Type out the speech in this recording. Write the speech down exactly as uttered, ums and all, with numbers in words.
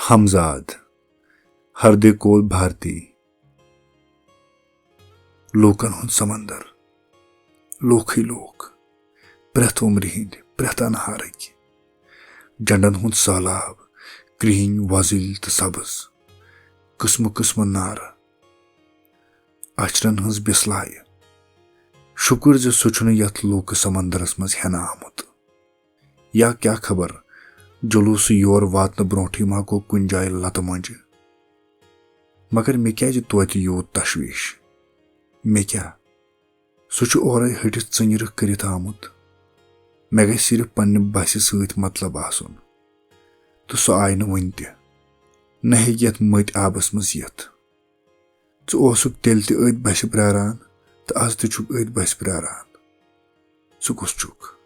ہمزاد، ہردے کول بھارتی۔ لوٗکن ہُنٛد سمندر، لوٗکھٕے لوٗکھ، پرٛٮ۪تھ عمرِ ہٕنٛدۍ، پرٛٮ۪تھ انہارٕکۍ۔ جنڈن ہُنٛد سہلاب، کرٛہِنۍ، وۄزٕلۍ تہٕ سبز، قٕسمہٕ قٕسمہٕ نارٕ، اچھرن ہٕنٛز بسلایہِ۔ شُکر زِ سُہ چھُنہٕ یتھ لوٗکہٕ سمندرس منٛز ہٮ۪نہٕ آمُت۔ یا کیٛاہ خبر، جلوٗسہٕ یور واتنہٕ برونٹھٕے ما گوٚو کُنہِ جایہِ لتہٕ مۄنجہِ۔ مگر مےٚ کیٛازِ توتہِ یوٗت تشویش؟ مےٚ کیٛاہ؟ سُہ چھُ اورے ہٹِتھ ژٕنہِ رٕکھ کٔرِتھ آمُت۔ مےٚ گژھِ صرف پننہِ بسہِ سۭتۍ مطلب آسُن۔ تہٕ سُہ آیہِ نہٕ وُنہِ تہِ۔ نہ ہیٚکہِ یتھ مٔتۍ آبس منٛز یِتھ۔ ژٕ اوسُکھ تیٚلہِ تہِ أتھۍ بسہِ پراران تہٕ از تہِ چھُکھ أتھۍ بسہِ پراران۔ ژٕ کُس چھُکھ؟